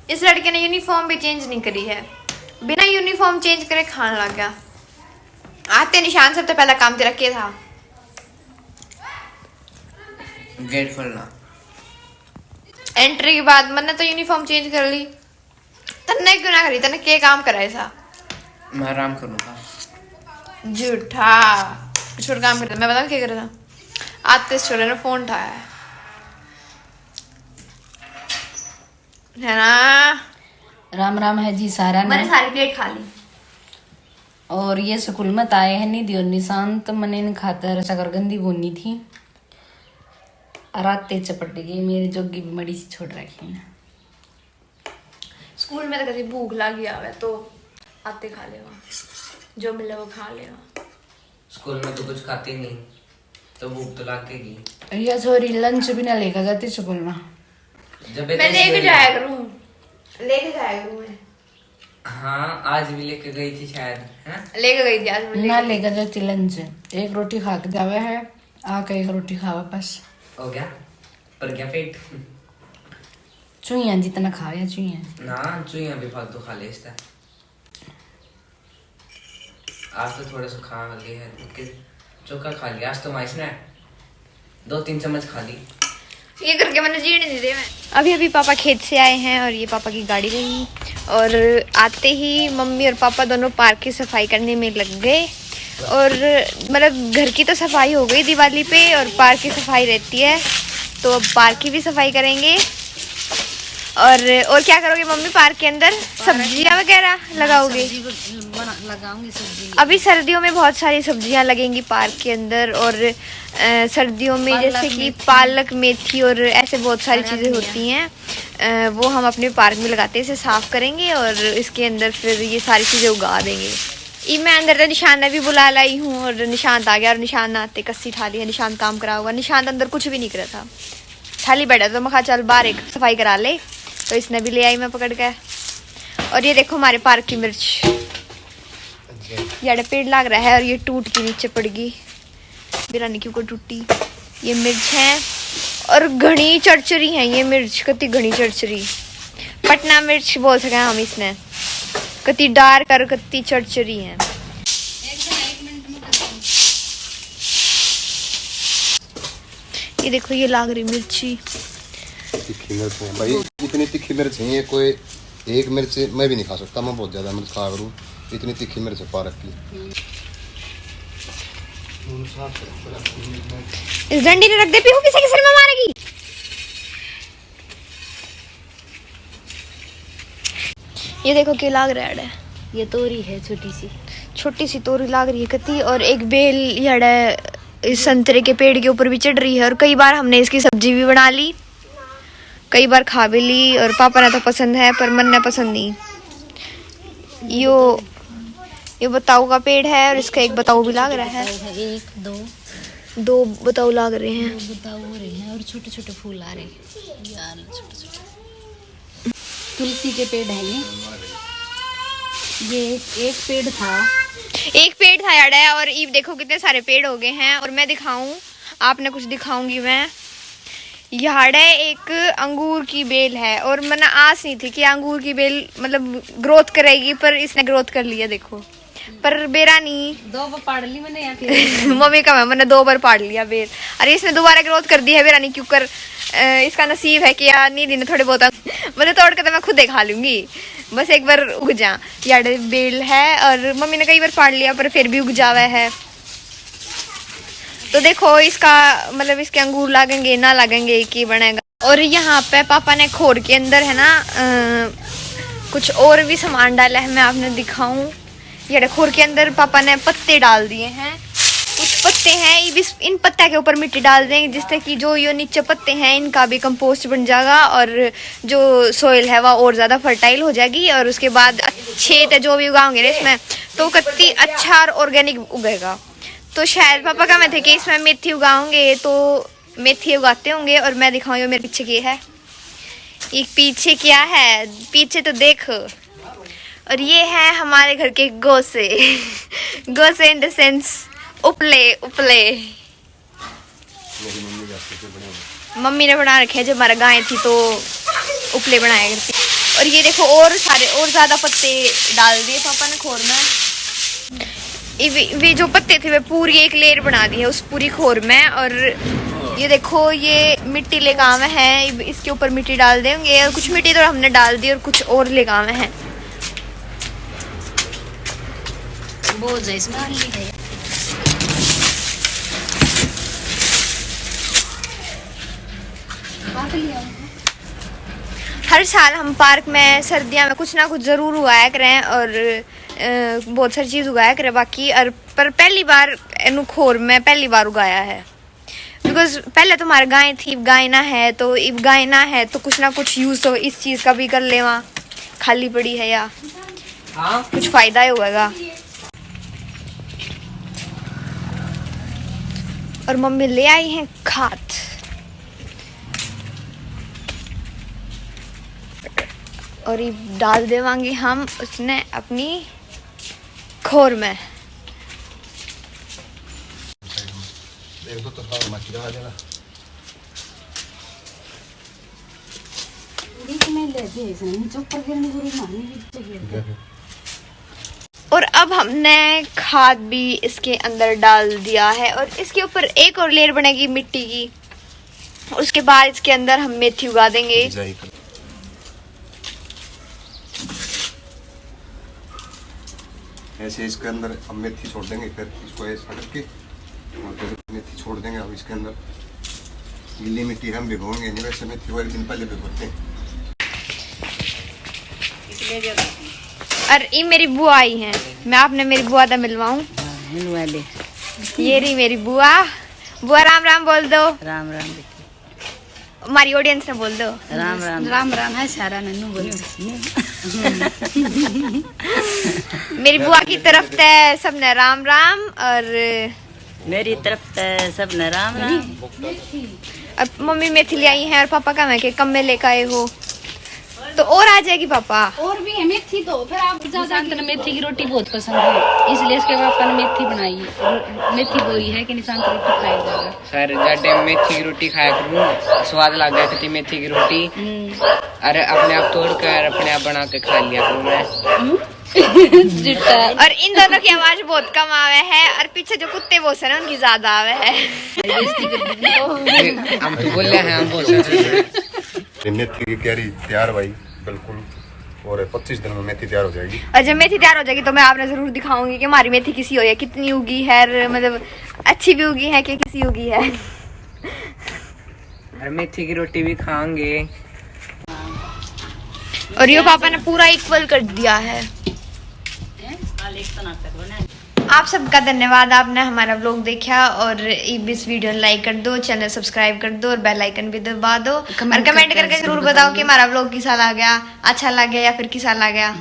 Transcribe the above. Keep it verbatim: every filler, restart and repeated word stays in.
इस लड़के ने यूनिफॉर्म भी चेंज नहीं करी है, बिना यूनिफॉर्म चेंज करे खान लग गया। आते निशान सब तो पहला काम तेरा के था? गेट खोलना। एंट्री के बाद मैंने तो यूनिफॉर्म चेंज कर ली, तन्ने क्यों ना करी? तन्ने के काम करा ऐसा? मैं आराम करूँगा। झूठा। कुछ और काम करता, मैं बताऊँ क्या करता? आते इस छोरे ने फोन उठाया है, है ना? राम राम है जी सारा ने। मैंने सारी प्लेट खा ली। और ये स्कूल में तो आए हैं निधि और निशांत, मैंने इन खातर शकरकंदी भूनी थी, राते चपट गई, मेरी जोगी भी मड़ी सी छोड़ रखी है। स्कूल में तो कभी भूख लागी आवे तो आते खा लेवा, जो मिले वो खा लेवा। स्कूल में तो कुछ खाते ही नहीं, तो भूख तो लागेगी। या छोरी लंच भी ना लेकर जाती स्कूल में। जब मैं लेके जाया करूँ, लेके जाया करूँ मैं। हाँ, आज भी लेके गई थी शायद, है ना? लेके गई थी आज मैं, ना लेके लेकर जाती लंच, एक रोटी खा के जावे है, आके एक रोटी खावे बस। हो गया, पर गया पेट। चुईया जितना खावे चुईया। ना, चुईया भी फालतू खा ले इसका। आज तो थोड़ा सा खा ले है, ओके, चोखा खा लिया आज तो मैं इसने दो तीन चम्मच खा ली। ये करके मैंने जीण नहीं दे मैं। अभी अभी पापा खेत से आए हैं और ये पापा की गाड़ी रही, और आते ही मम्मी और पापा दोनों पार्क की सफाई करने में लग गए। और मतलब घर की तो सफाई हो गई दिवाली पे, और पार्क की सफाई रहती है, तो अब पार्क की भी सफाई करेंगे। और और क्या करोगे मम्मी पार्क के अंदर? सब्जियां वगैरह लगाओगे? सब्जी बना- लगाऊंगी सब्जी। अभी सर्दियों में बहुत सारी सब्जियां लगेंगी पार्क के अंदर, और अ, सर्दियों में पालक, जैसे कि मेथी। पालक, मेथी और ऐसे बहुत सारी हरा चीज़ें धनिया। होती हैं, अ, वो हम अपने पार्क में लगाते हैं, इसे साफ करेंगे और इसके अंदर फिर ये सारी चीज़ें उगा देंगे। ये मैं अंदर तो निशान ने भी बुला लाई हूँ, और निशांत आ गया, और निशांत ने आते कस्सी ठा ली है, निशांत काम करा होगा। निशांत अंदर कुछ भी नहीं करा था, खाली बैठा था। मैं कहा चल बाहर एक सफाई करा ले, तो इसने भी ले आई मैं पकड़ के। और ये देखो हमारे पार्क की मिर्च, याडे पेड़ लाग रहा है और ये टूट के नीचे पड़ गई। बिरानी क्यों को टूटी। ये मिर्च है और घनी चरचरी है ये मिर्च, कति घनी चरचरी। पटना मिर्च बोल सके हम इसने, कति डार्क और कति चरचरी है। ये देखो ये लाग रही मिर्ची। तीखी मिर्च है भाई, इतनी तीखी मिर्च है ये, कोई एक मिर्च मैं भी नहीं खा सकता, मैं बहुत ज्यादा मिर्च खाया करूँ। इतनी तीखी मिर्च है पालक की। इस डंडी ने रख दे, पीहू किसे के सिर में मारेगी। ये देखो के लाग रहा है। ये तोरी है छोटी सी। छोटी सी तोरी लाग रही है कति, और एक बेल याडे इस संतरे के पेड़ के ऊपर भी चढ़ रही है, और कई बार हमने इसकी सब्जी भी बना ली, कई बार खा भी ली, और पापा ने तो पसंद है पर मन ने पसंद नहीं। यो यो बताऊ का पेड़ है और इसका एक बताऊ भी लाग रहा है। है एक दो दो बताऊ लाग रहे हैं। दो बताऊ हो रहे हैं और छोटे छोटे फूल आ रहे हैं यार, छोटे छोटे। तुलसी के पेड़ है ये। ये एक पेड़ था। एक पेड़ था याडे, और ईब देखो कितने सारे पेड़ हो गए हैं। और मैं दिखाऊं, आपने कुछ दिखाऊंगी मैं। याडे एक अंगूर की बेल है, और मैंने आस नहीं थी कि अंगूर की बेल मतलब ग्रोथ करेगी, पर इसने ग्रोथ कर लिया। देखो, पर बेरा नहीं। दो वो पाड़ ली मैंने यहाँ के। मम्मी का मैं, मैंने दो बार पाड़ लिया बेर। अरे इसने दोबारा ग्रोथ कर दी है बेरा नहीं, क्यों कर अ, इसका नसीब है कि यार निधि ने थोड़े बहुत, मतलब तोड़ के तो मैं खुद ही खा लूंगी, बस एक बार उग जा। याडे बेल है और मम्मी ने कई बार पाड़ लिया पर फिर भी उग जावे है। तो देखो इसका मतलब इसके अंगूर लागेंगे ना लागेंगे की बनेगा। और यहाँ पे पापा ने खोर के अंदर है ना अ, कुछ और भी सामान डाला है, मैं आपने दिखाऊं। ये खोर के अंदर पापा ने पत्ते डाल दिए हैं, कुछ पत्ते हैं, ये भी इन पत्ता के ऊपर मिट्टी डाल देंगे, जिससे कि जो ये नीचे पत्ते हैं इनका भी कंपोस्ट बन जाएगा और जो सॉइल है वह और ज़्यादा फर्टाइल हो जाएगी। और उसके बाद अच्छे तो जो भी उगाओगे ना इसमें, तो कत्ती अच्छा और ऑर्गेनिक उगेगा। तो शायद पापा का मैं थे कि इसमें मेथी उगाओगे तो मेथी उगाते होंगे। और मैं दिखाऊँ ये मेरे पीछे क्या है, ये पीछे क्या है, पीछे तो देख। और ये है हमारे घर के गोसे। गोसे in the sense उपले, उपले। मम्मी ने बना रखे हैं, जब हमारा गाय थी तो उपले बनाया करती। और ये देखो, और सारे, और ज्यादा पत्ते डाल दिए पापा ने खोर में। ये वे, वे जो पत्ते थे, वे पूरी एक लेयर बना दी है उस पूरी खोर में। और ये देखो, ये मिट्टी लेकर आवे हैं, इसके ऊपर मिट्टी डाल देंगे। और कुछ मिट्टी तो हमने डाल दी और कुछ और लेकर आवे हैं। बोझ है इसमें, आली है। काट लिया। हर साल हम पार्क में सर्दियों में कुछ ना कुछ जरूर उगाया करें और, अ, बहुत सारी चीज उगाया करें बाकी। और पर पहली बार इन्हू खोर में पहली बार उगाया है, बिकॉज पहले तो हमारे गाय थी, इब गाय ना है, तो इब गाय ना है तो कुछ ना कुछ यूज तो इस चीज का भी कर लेवा, खाली पड़ी है या हाँ। कुछ फायदा ही होगा। और मम्मी ले आई हैं खाद और ये डाल देवांगे हम उसने अपनी खोर में। एक दो तो खाओ, मत गिरा देना। बीच में ले दे, इसने नीचे ऊपर गिरने जरूर ना, नीचे गिर दे। और अब हमने खाद भी इसके अंदर डाल दिया है और इसके ऊपर एक और लेयर बनेगी मिट्टी की। उसके बाद इसके अंदर हम मेथी उगा देंगे। जाई कर। ऐसे इसके अंदर हम मेथी छोड़ देंगे, फिर इसको ऐसा करके और फिर मेथी छोड़ देंगे। अब इसके अंदर गीली मिट्टी हम भिगोएंगे नहीं, वैसे मेथी को एक दिन पहले भिगोते हैं। और ये मेरी बुआ आई है, मैं आपने मेरी बुआ दा मिलवाऊं। हाँ, मिलवा ले। ये रही मेरी बुआ। बुआ, राम राम बोल दो। राम राम बेटी। हमारी ऑडियंस ने बोल दो। राम राम। राम राम है सारा, नन्नू बोल। मेरी बुआ की तरफ ते सबने राम राम। और मेरी तरफ ते सबने राम राम। अब मम्मी मेथी ले आई है और पापा कहें कि कम में लेकर आए हो, तो और आ जाएगी पापा। और भी है मेथी तो, फिर आप ज्यादा निशांत ने मेथी की रोटी बहुत पसंद है, इसलिए इसके पापा ने मेथी बनाई। रो-, मेथी बोई है कि निशांत रोटी खाएगा। सर, जब टाइम मेथी की रोटी खाया करूँ, स्वाद लग गया करती मेथी की रोटी। हम्म। अरे, अपने आप तोड़ कर अपने आप बना के खा लिया करूँ मैं। हम्म। झूठा। और इन दोनों की आवाज बहुत कम आवे है और पीछे जो कुत्ते भौंक रहे हैं उनकी ज्यादा आवे है। हम तो बोल रहे हैं, हम बहुत ये मेथी की क्यारी तैयार भाई, बिल्कुल। और पच्चीस दिन में मेथी तैयार हो जाएगी। और जब मेथी तैयार हो जाएगी तो मैं आपने जरूर दिखाऊंगी कि हमारी मेथी किसी हुई है, कितनी उगी है, और मतलब अच्छी भी उगी है कि किसी उगी है। और मेथी की रोटी भी खाएंगे। और यो पापा ने पूरा इक्वल कर दिया है। आप सबका धन्यवाद, आपने हमारा व्लॉग देखा और इब इस वीडियो ने लाइक कर दो, चैनल सब्सक्राइब कर दो और बेल आइकन भी दबा दो। कमेंट और कमेंट करके करके जरूर जरूर बताओ बताओ। कि हमारा व्लॉग किसा लग गया, अच्छा लग गया या फिर किसा लग गया।